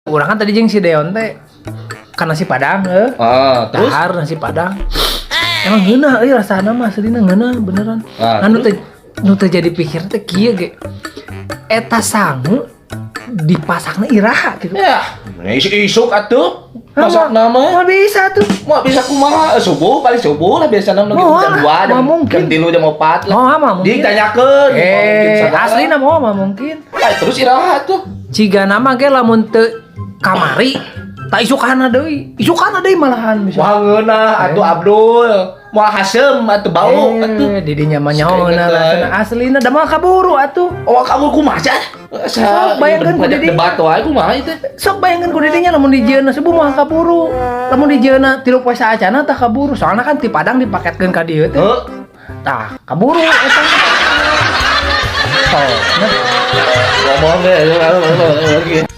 Urang kan tadi jeung si Deon teh kan nasi Padang heuh. Ah, terus? Dahar nasi Padang. Emang ngeunah euy rasana mah, aslinya ngeunah beneran. Ah, Anu terus? Teh nu teh jadi pikir teh kieu ge. Eta sangu dipasakna iraha gitu. Ya, isuk atuh. Masak nama. Moal bisa tuh. Mau bisa kumaha? Eh, subuh, paling subuh lah biasanya nu Moal jam lah, 2, jam moal mungkin. jam 3, jam 4 lah. Moal mah mungkin. Ditanyakeun, moal mungkin Eh, sagala. Aslina moal mah mungkin. Ah, terus iraha tuh? Ciga nama ge lamun teu kamari tak isukana deui. Isukana deui malahan bisa. Wah, ngeunah atuh Abdul. Moal haseum atuh, bau atuh. Eh, didinya mah nyaho Saingan ngeunah teh. Rasana aslina da moal kaburu atuh. Oh, kamu kumaha sih? Sok, bayangkeun ku Ngajak didinya. debat wae kumaha itu? Sok bayangkeun ku didinya lamun dijieunna subuh moal kaburu. Lamun dijieunna 3 poe saacana tah kaburu. Soalna kan ti Padang dipaketkeun ka dieu teh. Heuh. Tah, kaburu eta. Oh, nah. Ngomong deh.